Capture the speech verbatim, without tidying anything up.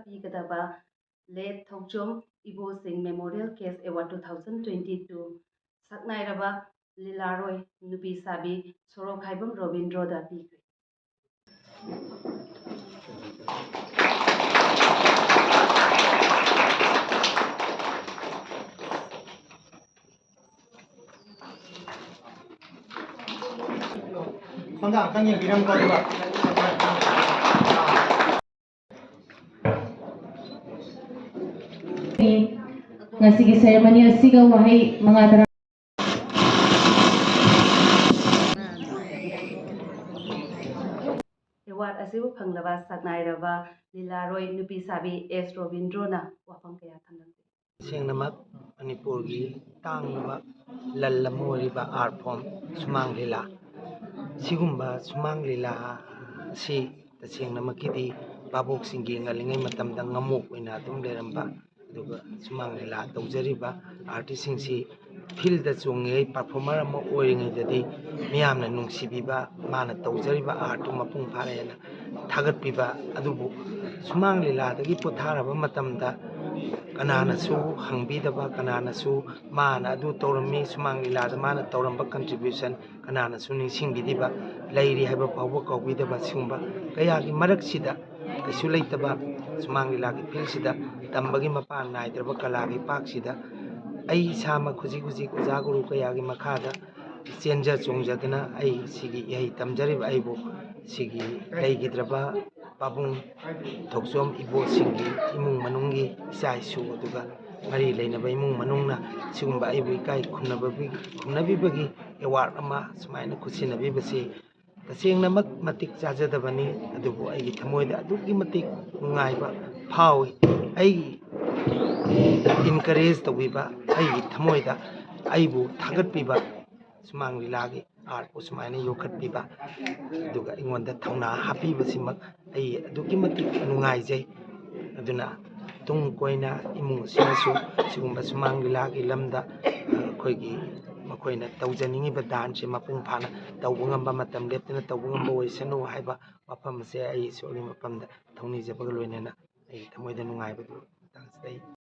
ꯄꯤꯒꯗꯕ late Thouchom ꯏꯕꯣꯁꯤꯡ Memorial Cash Award two thousand twenty two ꯁꯛꯅꯥꯏꯔꯕ ꯂꯤꯂꯥꯔꯣꯏ ꯅꯨꯄꯤ ꯁꯥꯕꯤ ꯁꯣꯔꯣꯛꯈꯥꯏꯕꯝ ꯔꯣꯕꯤꯟꯗ꯭ꯔꯣꯗ ꯄꯤꯈ꯭ꯔꯦ꯫ ꯁꯣꯝꯗ ꯑꯝꯇꯪ ꯌꯦꯡꯕꯤꯔꯝꯃꯨꯀꯣ, ꯑꯗꯨꯒ꯫ ꯉꯁꯤꯒꯤ ꯁꯦꯔꯦꯃꯣꯅꯤ ꯑꯁꯤꯒ ꯋꯥꯍꯩ ꯃꯉꯥ ꯇꯔꯥ꯫ ꯑꯦꯋꯥꯔꯗ ꯑꯁꯤꯕꯨ ꯐꯪꯂꯕ ꯁꯛꯅꯥꯏꯔꯕ ꯂꯤꯂꯥꯔꯣꯏ ꯅꯨꯄꯤ ꯁꯥꯕꯤ ꯑꯦꯁ ꯔꯣꯕꯤꯟꯗ꯭ꯔꯣꯅ ꯋꯥꯐꯝ ꯀꯌꯥ ꯊꯝꯂꯝꯂꯤ꯫ ꯇꯁꯦꯡꯅꯃꯛ ꯃꯅꯤꯄꯨꯔꯒꯤ ꯇꯥꯡꯂꯕ ꯂꯟ ꯑꯃ ꯑꯣꯏꯔꯤꯕ ꯑꯥꯔꯠ ꯐꯣꯝ ꯁꯨꯃꯥꯡ ꯂꯤꯂꯥ, ꯁꯤꯒꯨꯝꯕ ꯁꯨꯃꯥꯡ ꯂꯤꯂꯥ ꯑꯁꯤ ꯇꯁꯦꯡꯅꯃꯛꯀꯤꯗꯤ ꯚꯥꯕꯣꯛꯁꯤꯡꯒꯤ ꯉꯜꯂꯤꯉꯩ ꯃꯇꯝꯗ ꯉꯝꯃꯣꯛ ꯑꯣꯏꯅ ꯑꯗꯨꯝ ꯂꯩꯔꯝꯕ, ꯑꯗꯨꯒ ꯁꯨꯃꯥꯡ ꯂꯤꯂꯥ ꯇꯧꯖꯔꯤꯕ ꯑꯥꯔꯇꯤꯁꯁꯤꯡꯁꯤ ꯐꯤꯜꯗ ꯆꯣꯡꯉꯤꯉꯩ ꯄꯔꯐꯣꯔꯃꯔ ꯑꯃ ꯑꯣꯏꯔꯤꯉꯩꯗꯗꯤ ꯃꯤꯌꯥꯝꯅ ꯅꯨꯡꯁꯤꯕꯤꯕ, ꯃꯥꯅ ꯇꯧꯖꯔꯤꯕ ꯑꯥꯔꯠꯇꯨ ꯃꯄꯨꯡ ꯐꯥꯔꯦꯅ ꯊꯥꯒꯠꯄꯤꯕ, ꯑꯗꯨꯕꯨ ꯁꯨꯃꯥꯡ ꯂꯤꯂꯥꯗꯒꯤ ꯄꯣꯊꯥꯔꯕ ꯃꯇꯝꯗ ꯀꯅꯥꯅꯁꯨ ꯍꯪꯕꯤꯗꯕ, ꯀꯅꯥꯅꯁꯨ ꯃꯥꯅ ꯑꯗꯨ ꯇꯧꯔꯝꯃꯤ, ꯁꯨꯃꯥꯡ ꯂꯤꯂꯥꯗ ꯃꯥꯅ ꯇꯧꯔꯝꯕ ꯀꯟꯇ꯭ꯔꯤꯕ꯭ꯌꯨꯁꯟ ꯀꯅꯥꯅꯁꯨ ꯅꯤꯡꯁꯤꯡꯕꯤꯗꯕ, ꯂꯩꯔꯤ ꯍꯥꯏꯕ ꯐꯥꯎꯕ ꯀꯥꯎꯕꯤꯗꯕ, ꯁꯤꯒꯨꯝꯕ ꯀꯌꯥꯒꯤ ꯃꯔꯛꯁꯤꯗ ꯀꯩꯁꯨ ꯂꯩꯇꯕ ꯁꯨꯃꯥꯡ ꯂꯤꯂꯥꯒꯤ ꯐꯤꯜꯁꯤꯗ ꯇꯝꯕꯒꯤ ꯃꯄꯥꯟ ꯅꯥꯏꯗ꯭ꯔꯕ ꯀꯂꯥꯒꯤ ꯄꯥꯛꯁꯤꯗ ꯑꯩ ꯏꯁꯥꯃꯛ ꯍꯧꯖꯤꯛ ꯍꯧꯖꯤꯛ ꯑꯣꯖꯥ ꯒꯨꯔꯨ ꯀꯌꯥꯒꯤ ꯃꯈꯥꯗ ꯆꯦꯟꯖ ꯆꯣꯡꯖꯗꯨꯅ ꯑꯩ ꯁꯤꯒꯤ ꯏꯍꯩ ꯇꯝꯖꯔꯤꯕ ꯑꯩꯕꯨ ꯁꯤꯒꯤ ꯂꯩꯈꯤꯗ꯭ꯔꯕ ꯄꯥꯕꯨꯡ ꯊꯧꯆꯣꯝ ꯏꯕꯣꯁꯤꯡꯒꯤ ꯏꯃꯨꯡ ꯃꯅꯨꯡꯒꯤ ꯏꯆꯥ ꯏꯁꯨ, ꯑꯗꯨꯒ ꯃꯔꯤ ꯂꯩꯅꯕ ꯏꯃꯨꯡ ꯃꯅꯨꯡꯅ ꯁꯤꯒꯨꯝꯕ ꯑꯩꯕꯨ ꯏꯀꯥꯏ ꯈꯨꯝꯅꯕꯒꯤ, ꯈꯨꯝꯅꯕꯤꯕꯒꯤ ꯑꯦꯋꯥꯔꯗ ꯑꯃ ꯁꯨꯃꯥꯏꯅ ꯈꯨꯠꯁꯤꯟꯅꯕꯤꯕꯁꯤ ꯇꯁꯦꯡꯅꯃꯛ ꯃꯇꯤꯛ ꯆꯥꯖꯗꯕꯅꯤ, ꯑꯗꯨꯕꯨ ꯑꯩꯒꯤ ꯊꯃꯣꯏꯗ ꯑꯗꯨꯛꯀꯤ ꯃꯇꯤꯛ ꯅꯨꯡꯉꯥꯏꯕ ꯐꯥꯎꯏ꯫ ꯑꯩꯒꯤ ꯏꯟꯀꯔꯦꯖ ꯇꯧꯕꯤꯕ, ꯑꯩꯒꯤ ꯊꯃꯣꯏꯗ ꯑꯩꯕꯨ ꯊꯥꯒꯠꯄꯤꯕ, ꯁꯨꯃꯥꯡ ꯂꯤꯂꯥꯒꯤ ꯑꯥꯔꯠꯄꯨ ꯁꯨꯃꯥꯏꯅ ꯌꯣꯛꯈꯠꯄꯤꯕ, ꯑꯗꯨꯒ ꯑꯩꯉꯣꯟꯗ ꯊꯧꯅꯥ ꯍꯥꯞꯄꯤꯕꯁꯤꯃꯛ ꯑꯩ ꯑꯗꯨꯛꯀꯤ ꯃꯇꯤꯛ ꯅꯨꯡꯉꯥꯏꯖꯩ꯫ ꯑꯗꯨꯅ ꯇꯨꯡ ꯀꯣꯏꯅ ꯏꯃꯨꯡ ꯑꯁꯤꯅꯁꯨ ꯁꯤꯒꯨꯝꯕ ꯁꯨꯃꯥꯡ ꯂꯤꯂꯥꯒꯤ ꯂꯝꯗ ꯑꯩꯈꯣꯏꯒꯤ ꯃꯈꯣꯏꯅ ꯇꯧꯖꯅꯤꯡꯉꯤꯕ ꯗꯥꯟꯁꯁꯦ ꯃꯄꯨꯡ ꯐꯥꯅ ꯇꯧꯕ ꯉꯝꯕ, ꯃꯇꯝ ꯂꯦꯞꯇꯅ ꯇꯧꯕ ꯉꯝꯕ ꯑꯣꯏꯁꯅꯨ ꯍꯥꯏꯕ ꯋꯥꯐꯝ ꯑꯁꯦ ꯑꯩ ꯏꯁꯣꯔꯒꯤ ꯃꯐꯝꯗ ꯊꯧꯅꯤꯖꯕꯒ ꯂꯣꯏꯅꯅ ꯑꯩ ꯊꯃꯣꯏꯗ ꯅꯨꯡꯉꯥꯏꯕꯗꯨ ꯃꯇꯥꯡꯁꯤꯗ ꯑꯩ